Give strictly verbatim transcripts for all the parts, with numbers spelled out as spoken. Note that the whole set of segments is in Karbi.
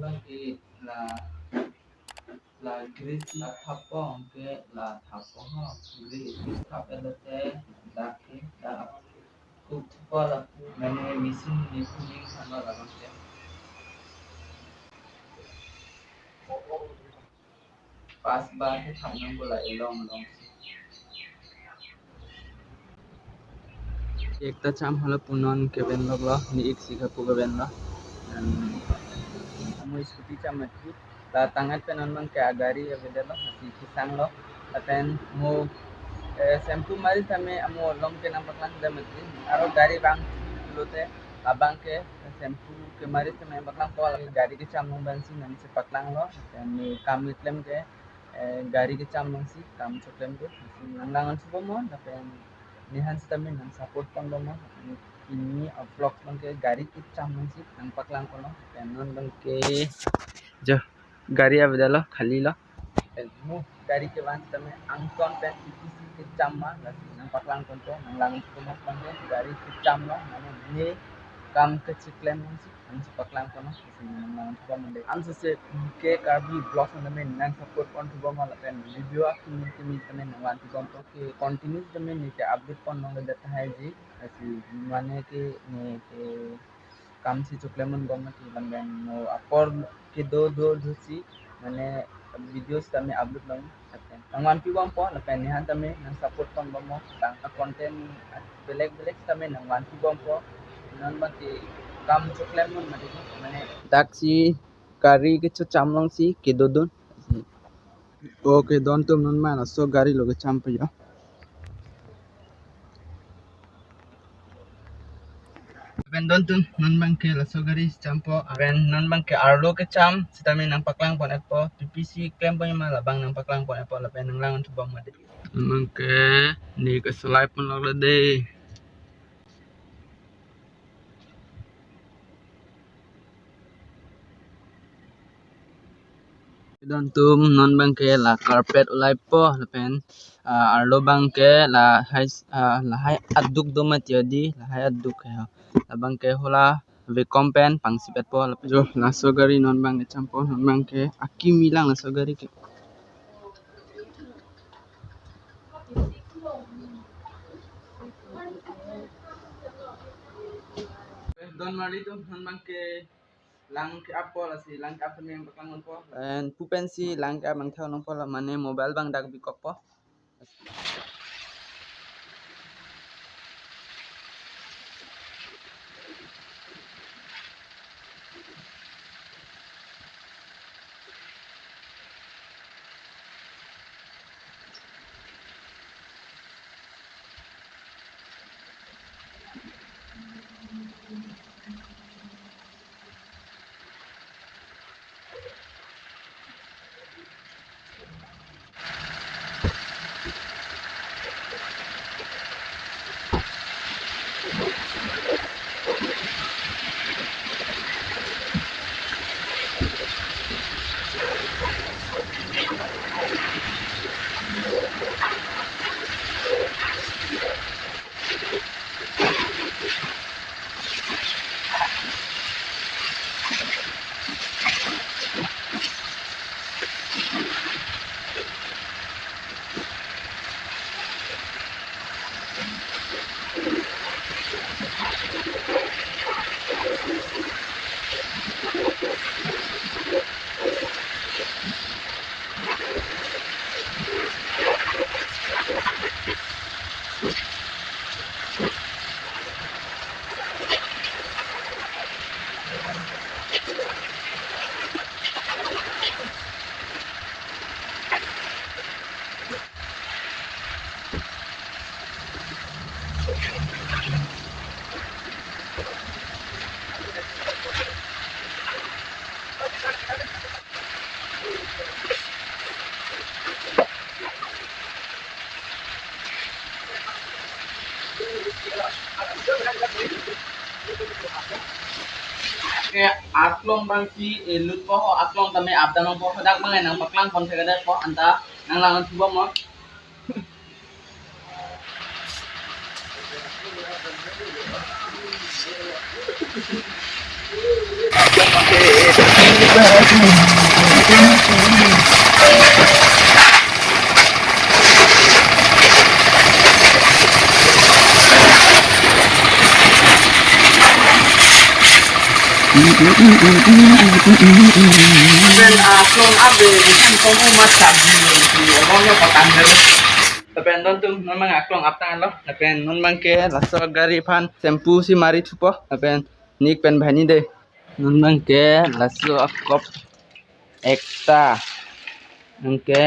Ke la, la grease la thappo, ke la thappo ho, grease thap-et lote dak ke dak kuk thappo la, mane machine ni kuning hano la bang ke. Pas ba ke thap nangpo la elong long. Ekta cham halo punon keven lok lo, ne ik si kapu keven lo. Dan mo scooty cham mati. La tangat pen non bang ke agari avedetlo, lasi kesang lo. Lapen mo, eh, shampoo mari tame amo along ke nangpaklang da mati. Aro gari bang lote, labang ke shampoo kemari tame paklangpo, gari kecham long bang si nangsi paklang lo. Lapen ne kam keklem ke, eh, gari kecham long si kam choklem ke, si nanglang-an thupo mo, lapen nehan sitame nang support pon bom mo, pini a-vlog bang ke gari kecham long si nangpaklang pon lo, lapen non bang ke jo gari avedetlo, khali lo, lapen mo gari kevan sitame angton pen P P C kecham ma, lasi nangpaklang pon po, nanglang thupo mo bang ke gari kecham lo, mane ne kam kechiklem long si nangsi paklang pon lo, si nanglang thupo mo de. Anso se ke Karbi Vlogs nang tame nang support pon thupo mo lapen video akimi kimi tame nangvan thupo mo. Ke continue tame ne ke update pon longledet tahai ji. Lasi mane ke ne ke kam si choklem un bom mati, lapen mo apor kedo do do si mane video sitame upload long. Nangvanpi bom po, lapen nehan tame nang support pon bom mo, tang content belek belek tame nangvanpi bom po. Non bang ke kam choklem un mati, mane dak si gari kecho cham long si kedo dun. Okay, don atum, non ma laso gari lo kecham po jo. Lapen don atum, non bang ke laso gari champo, lapen non bang ke arlo kecham sitame nangpaklang pon-et po, P P C klem po ma labang nangpaklang pon-et po, lapen nanglang thupo mo de. Non bang ke ne kesolai pon lok lo de. Don atum, non bang ke la carpet ulai po, lapen, ah, arlo bang ke lahai, ah, lahai aduk do mati di, lahai aduk ke ho. Labang ke hala vacuum pen pangsip-et po, lapen jo laso gari non bang ke champo, non bang ke akimi lang laso gari ke. Don marli atum, non bang ke lang ke-ap po, lasi lang ke-ap tame nangpaklang un po. And pu pensi lang ke-ap nangthek un po la, mane mobile bang dak bikok po. Ke aklong bang si, eh, lut po ho, aklong tame apdan po, hadak bang nangpaklang pon thek-et po, anta nanglang thupo mo. Pen aklong abe ikan kong umat sabji si olong ya patang deh. Lapen non tum non abang aklong aptanglo. Lapen non abang ke laso gari aphan shampoo si mari thupo. Lapen nik pen banghini dei. Non abang ke laso akop ekta. Anke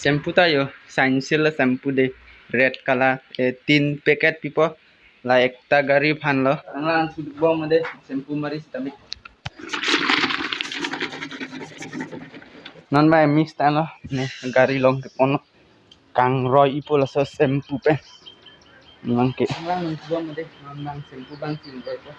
shampoo ta yo, Sunsilk shampoo dei, red color, eh, tin packet pipo. La ekta gari aphanlo. Nanglang suduk bom dei, shampoo mari sitame. Non abang mix tanglo, ne gari along kepon. Kangroi ipo laso shampoo pen. Nanglang ke. Nanglang nung bom dei, nanglang shampoo abang chingroi po.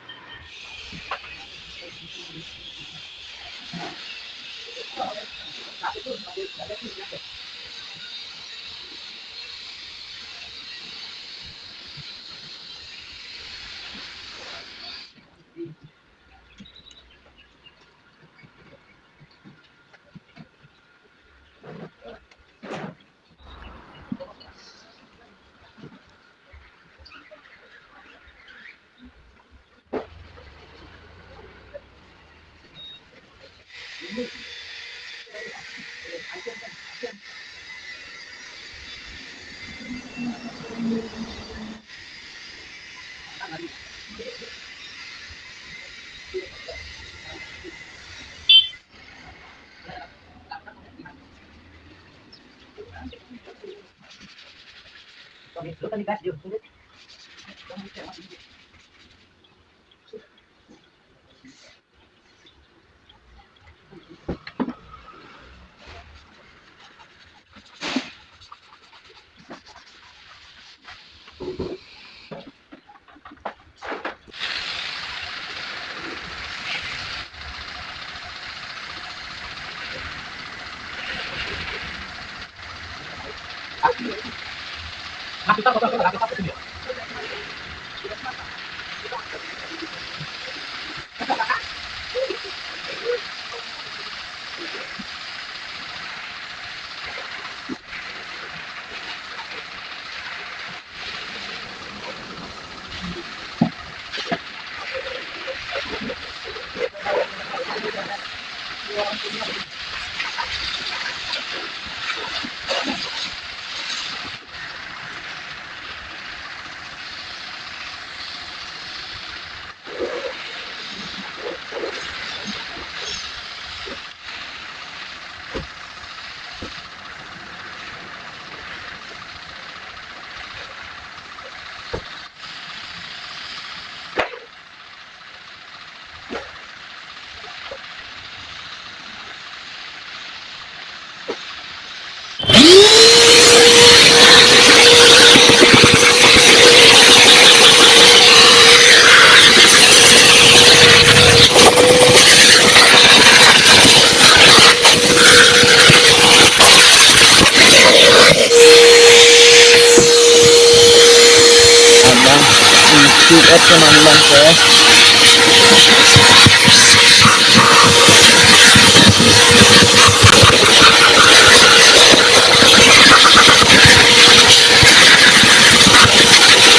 Abang, mm, shoot at ke man abang ke.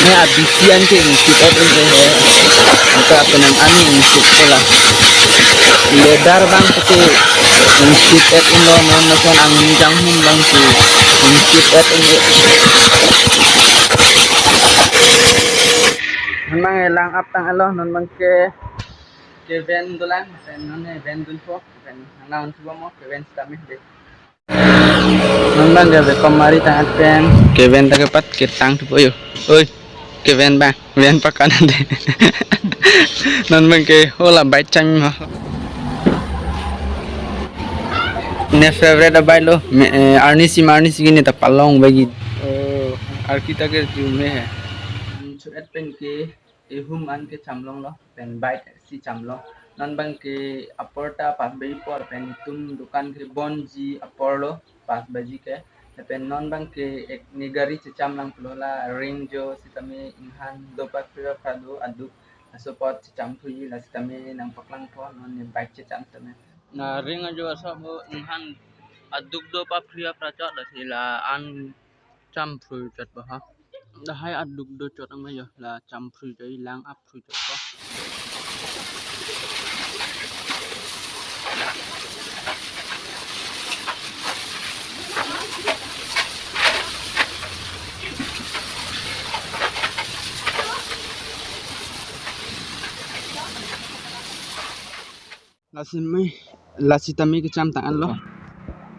Ne abisi an ke ing shoot at un ke he. Angka penang ani ing shoot la. Ledar abang ke ing shoot at unlo, non lason angni janghum abang ke ing shoot at un ke. Non abang elang aptanglo, non abang ke kevan dolang, pen non kevan dunpo, pen nang on thupo mo, kevan sitame dei. Non abang ke bekom mari tang-et pen kevan ta kepat ketang thupo yo. Oi, kevan abang, van pakan dei. Non abang ke hola bike cham ma. Ne favorite abike lo, me, eh, arnisi marnisi gini ta palong bagi. Oh, arki ta ke tu me he. Shoot at pen ke ehum an ke chamlonglo, pen bike si chamlong. Non abang ke apor ta pas baipo, pen itum dukan kebonji apor lo pas baji ke. Pen non abang ke ek ne gari checham lang pulo, la ring jo sitame inghan dopak pira prado aduk. Laso apot checham phrui, lasi tame nangpaklang po, non ne bike checham tame. Na ring ajo aso bo nanghan aduk do papri apra chot, lasi la an cham phrui chot ba ha. Lahai aduk do chot ang ajo, la cham phrui chot, lang ap phrui chot po. Lasi me, lasi tame kecham tang anlo.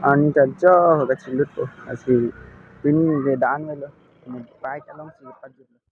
Ani ta jo kachelut po. Lasi pini ke dan melo. Ini bike alongsi pajut.